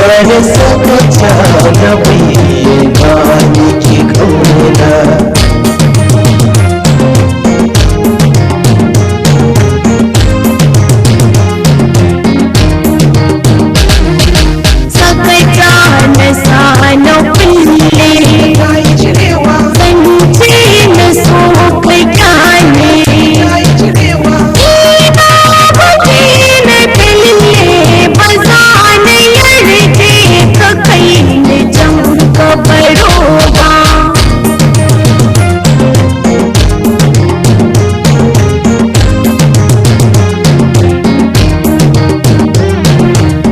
zare sakata na bayyana miki kauna. Sakata na sa na kulle, zance na so kai gane. Ni babu ke na fille, ba za na yarda ka kai ni can ka baro ba.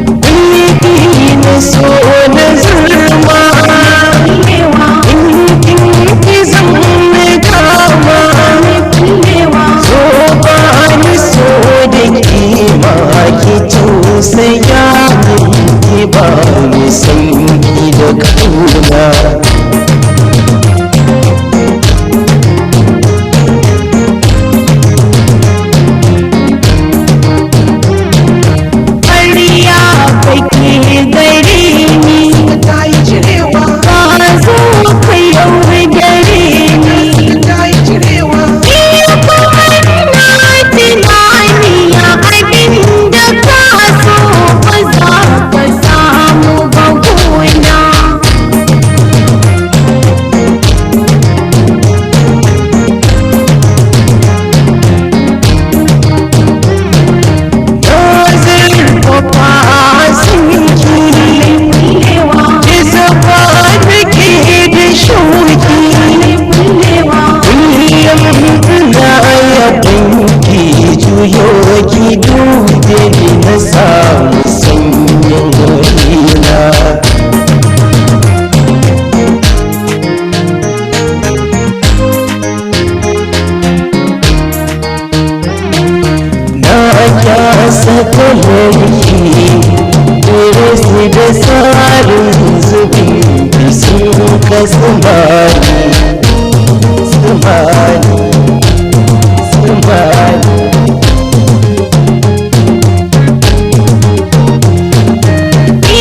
Kulli na so na zurma, in kin ki zan kama. So ba ni so da kima, ki tausaya min, ki ba ni san ki da kauna. Ƙarya kake gare ni, ka zo ka yaudare ni. Ni kuma ina tunani abin da ka so ba za ka samu ba gona. Na zurfafa sanki, ki zaba nake da shauki. Kullum ina yabon ki, juyo ki dube ni na samu sanyin raina. Na kyasa kalarki, Dress da tsarin zubin bisin ka tsumani, tsumani, tsumani.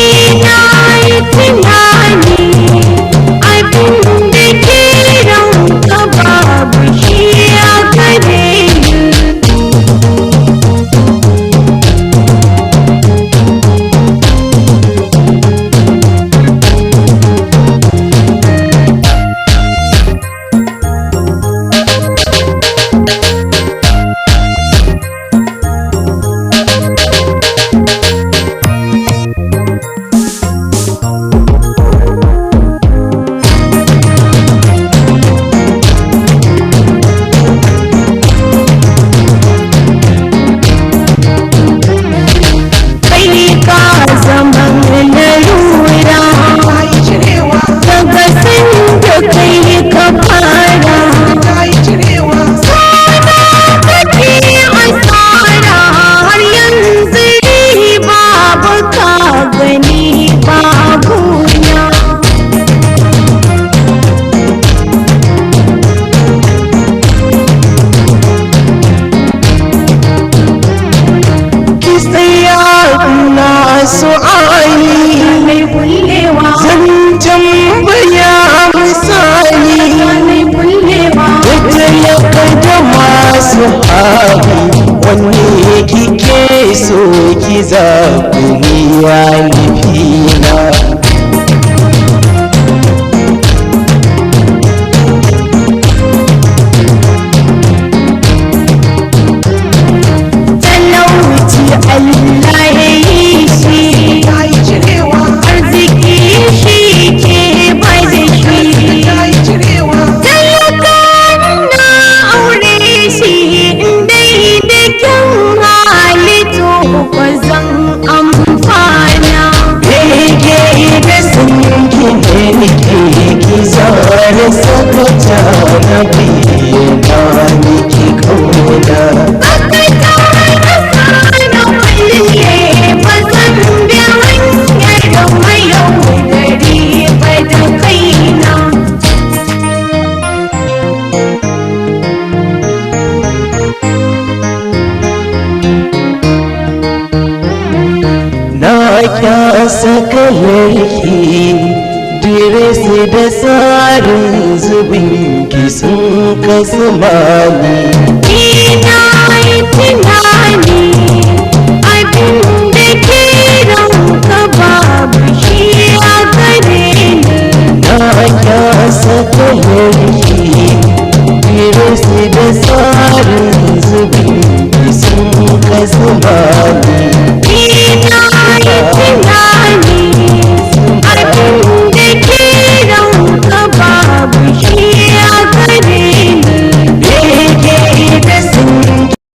Ina yi tunani abin da ke ranka babu shi a gare ni. Kai ka zaman larura, daga sanda kai ka fara. Sana kake asara, har yanzu riba ba ka gani ba gona. Ki tsaya na su'ali, Mai kullewa, zan tambaya misali. mai kullewa. Da talaka da masu hali, wanne kike so ki zaɓi ni ya nufina. Talauci Allah ya yi shi, arziki shi ke ba da shi. Talaka na aure shi, in dai da kyan halittu ba zan amfana. Bege da sanki ne nake, ki zare sakata na bayyana miki kauna. Baka tare da sana kulle, ba zan bi hanyar mayaudari ba da kaina. Na kyasa. Kalarki, diresi da tsarin zubin ki sun kasu mani. Ina yi tunani abin da ke ranka babu shi a gare ni. Na kyasa kalarki, diresi da tsarin